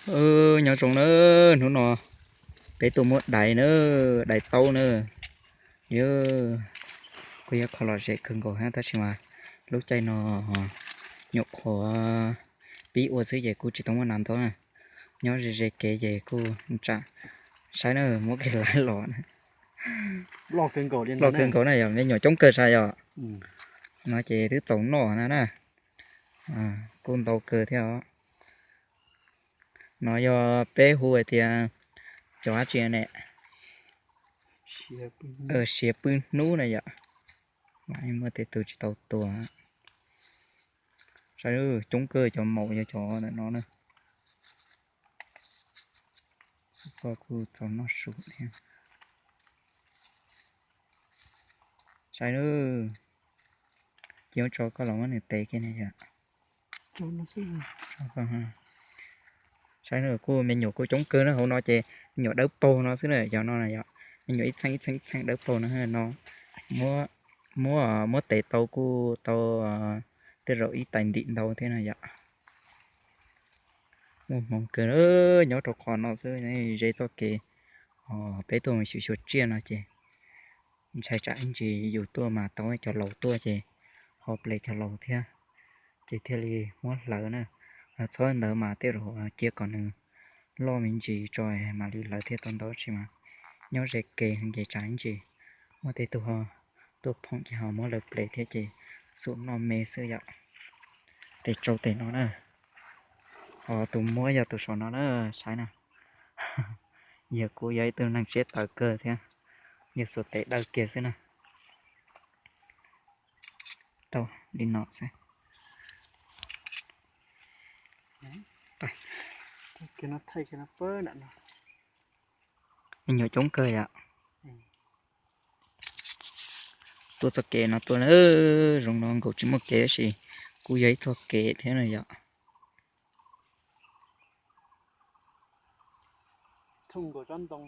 Nyob zoo na, hnub no peb tuaj muab dais na, dais taub na. Yog, kuj yog qhov lom zem kawg nkaus thiab tab sis mas lub caij no nyuam qhuav pib ua xwb ces kuj tsis tau muaj nas ntau na. Nyob ze ze kev ces kuj tsam, saib na, muab kev laib los na. Loj kawg nkaus na yog, me nyuam coob kawg sav yom. No ces twb txaus noj na na. Kuj ntau kawg thiab os. No yog peb hu hais tias cov dab tsi ne? Siav pw hnub na yom. Muaj tej tug tsis tau tua. Saib, coob kawg cov maum yog cov ntawm no na. Xub poj kuj txaus noj su thiab. Saib, cia tso koj los muab nws tev kiag ne yom. Saib, kuj me nyuam kuj coob kawg na, hauv no ces me nyuam dawb paug no xwb na, cov no na yom, me nyuam ib txheej ib txheej ib txheej dawb paug no no. Muab, muab tev tau kuj tau tej zaum ib tais ntim ntau thiab no yom. Muaj hmoov kawg, nyob rau qhov no xwb, ze txoj kev, peb tuaj mus xyuas xyuas tsiaj no ces ntshai tsam ib ntsis yus tuaj mas tau cov laus tuaj ces ho ple cov laus thiab, ces thiaj li muab hlawv na. Txhob ntawd mas tej zaum cia kom nws loj me ntsis tso mam li hlawv thiaj tau ntau, tab sis mas nyob ze kev ces tsam ib ntsis muaj tej tug ho tuaj phoom ces ho muab hlawv ple thiab ces xum noj me xwb yom. Tes tsau tes no na, ho tus muab yog tus saum no na, saib na. Yog kuv yog ib tug neeg siab tawv kawg thiab, yog xuas tes daws kiag xwb na. Tau li no xwb. Me nyuam coob kawg yom. Tuaj txoj kev no tuaj na, zoo no nkaus tsis muaj kev tab sis kuj yog ib txoj kev thiab na yom. Thooj nkaus tsob ntoo.